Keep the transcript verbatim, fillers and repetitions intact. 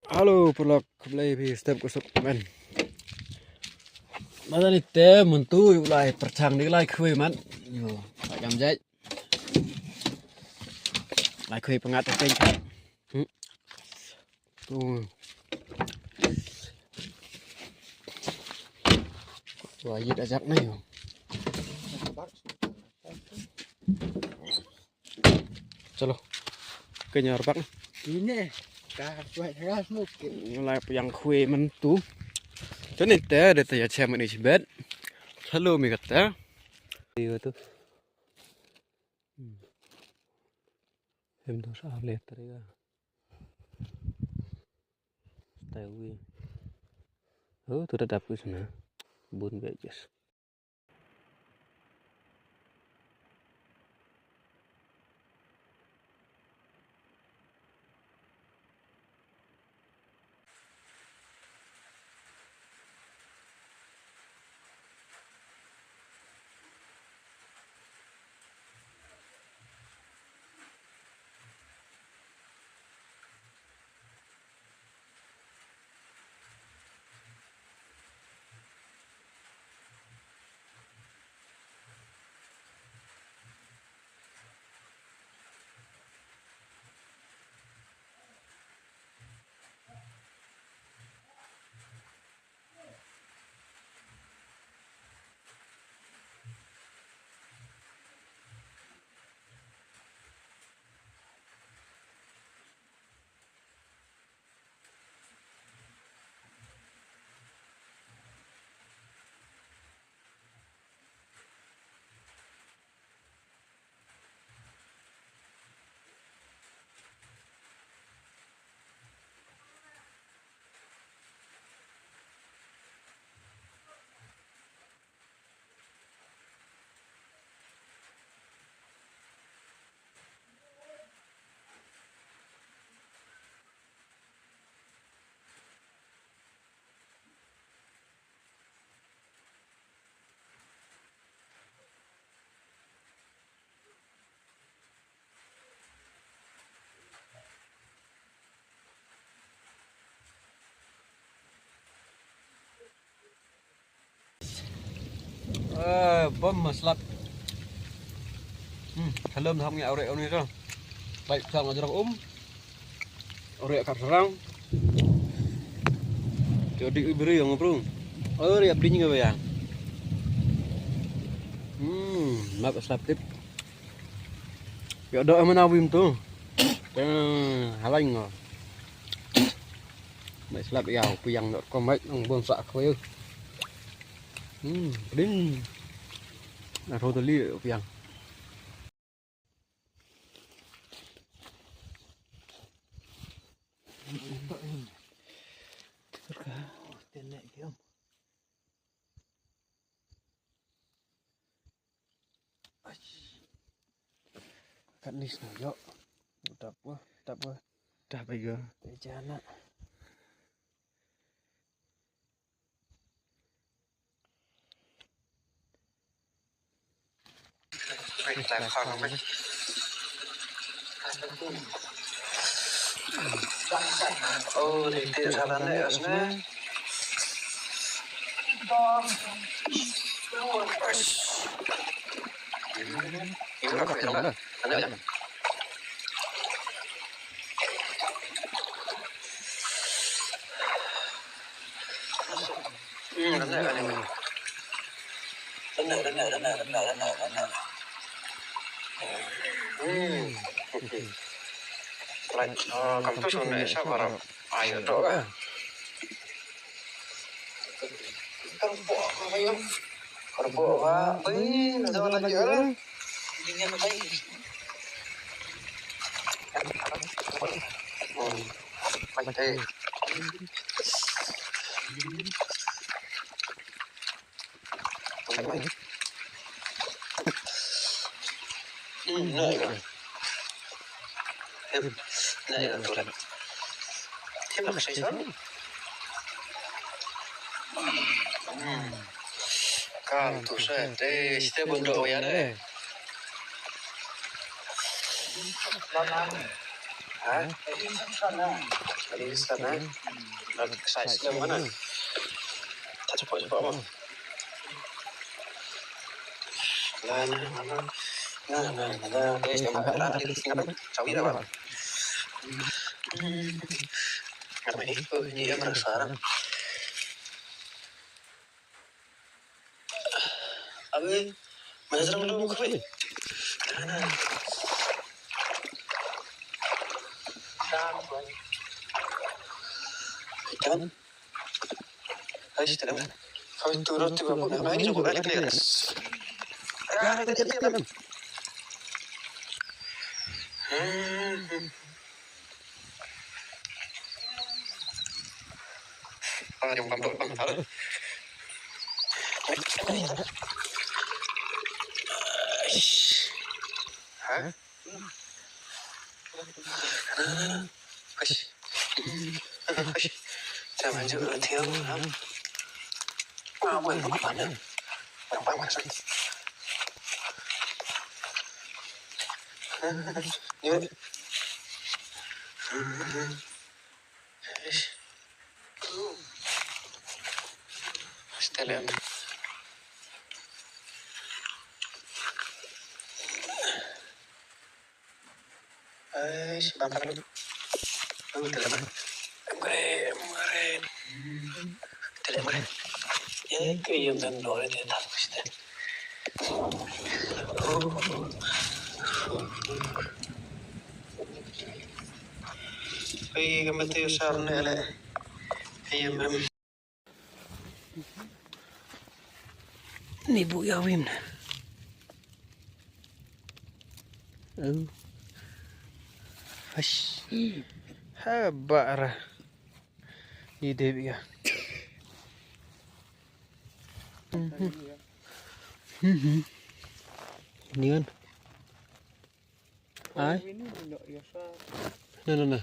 Hello, paralok, khublei phi step kusuk men. Mynta ni te myntu u lai pyrchang di lai khwai man. Yo, lai kam jai. Lai khwai pyngat te teng. Hmm. Tu. Wah, yit ajak na yo. Chalo. Kenya rbak. Ine. Ka kwai ras muk. Ngai pyrshang khwai myntu. Chane te de te ya chem ni chibet. Chalo mi kata. Iyo tu. Hmm. Hem dos a le trega. Tawi. Oh, tu da dap ku sana. Bun be jes. Eh, bom ma slap. Hmm, halom tham ngi awre oni to. Bai sang ajrong um. Awre kar sarang. Jadi ibri yang bro. Awre abdi ngi ba ya. Hmm, map slap tip. Ïoh doh mana wim tu. Teng halai ngo. Mai slap ïa u piang dot com mai nong bun sa khoi. Hmm, pding. Na ro tali u piang. Kat ni sna yo. Dap wa, dap wa. Dap ai ga. Te jana. Right, uh, kam tu shun ne sa para ai to ka. Karbo ka bai na jawan lagi kan. Kan tu se te ste bundo ya ne. Ha? Kali sat na. Sai sat na. Ta cepat cepat apa? Na na na na na na na na. Guys, yang apa? Ada di sini apa? Cawi apa? Apa ini? Oh, ini yang penasaran. Abe, mana serang lu muka be? Ikan? Ay, si teman. Kami turun tu apa? Apa ini coba balik ni? Ah, kita jadi apa? Hmm. Ah, dia bukan peluk, Bang. Salah. Hah? Hah? Hah? Jangan juga, Theo. Hah? Ah, boleh, boleh, boleh. Boleh, boleh, boleh. Hah? Ni, boleh. Stay there. Eish, bang, tak ada. Oh, tak ada. Mare, mare. Tak ada, mare. Ya, ke yang dan dua dia tak mesti. Oh. Ei, ka mete u sar ne le. Ei, em, em. Ni bu ya wim na. Oh. Ash. Ha ba ra. Ni de ya. Mhm. Mhm. Ni kan. Ai. No, no, no.